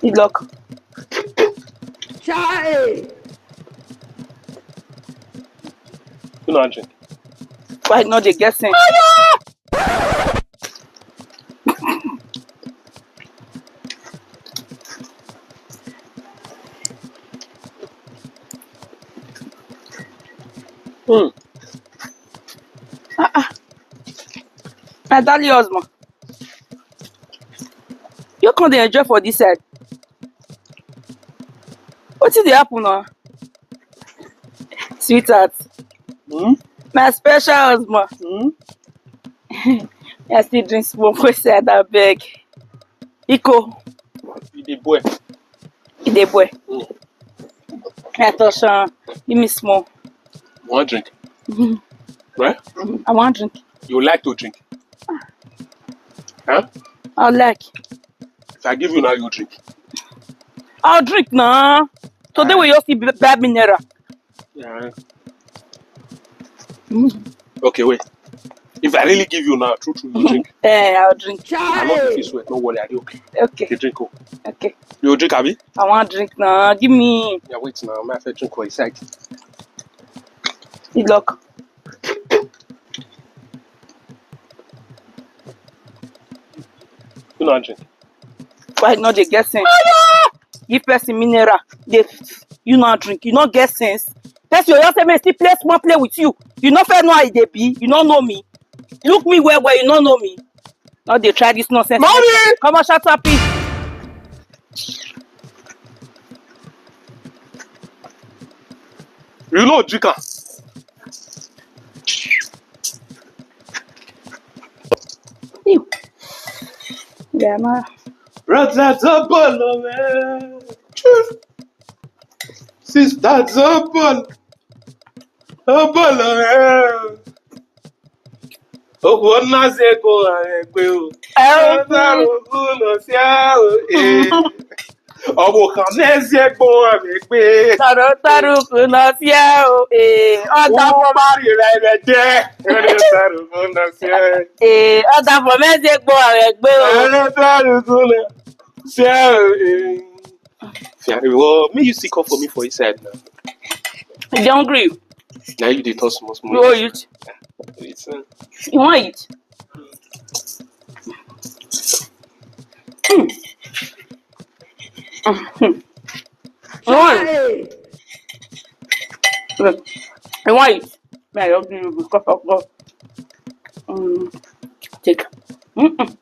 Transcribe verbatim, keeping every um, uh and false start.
Good luck. Chai! You know, drink. Why not dey get sense? Hmm. Ah, ah. My darling husband, you come dey enjoy for this side. Wetin dey happen now? Sweetheart, Hmm? my special husband. Hmm? I still drink small for side, abeg. Iko, You dey boy. e dey boy. Mm. I touch am. Give me small. You want drink? Right? I wan drink. You like to drink? Huh? I like. If I give you now, you drink. I'll drink now. Today we just see bad mineral. Yeah. Okay, wait. If I really give you now, true, true, you drink. Eh, I'll drink. I no go Chai! fit sweat. No worry, I dey okay. Okay, You drink, oh. Okay. You drink, abi? I wan drink now. Give me. Yeah, wait now. My fair drink for inside. Good luck. You know, drink. Why not dey get sense? Give person mineral. Dey, you no drink. You no get sense. Person you just say make still play small play with you. You no fair know how e dey be. You no know me. Look me well well. You no know me. No dey try this nonsense. Mommy! Come on, shut up, please. You know, drink am. You. Yeah, ma. Brother, double, man. Sister, double. Double, man. Okwu nna eze gbo egbe o. Okwu nọ si ahụ, eh. Ọ bụ ka nna eze gbo egbe. Tọrọ tọrọ ukwu nọ si ahụ, eh. Ọ dapụ Ụgbọ rịrị ebe je. Okwu nọ si ahụ. Eh, ọ dapụ m eze gbo egbe o. Okwu nọ si ahụ, eh. Yeah, well, make you still come for me for inside now. You dey hungry? Now you dey talk small small. You wan eat? It's, uh, You wan eat? Mm. Mm. You wan eat? Chai! You wan eat? May I help you because of God. Mm. Take. Mm-mm.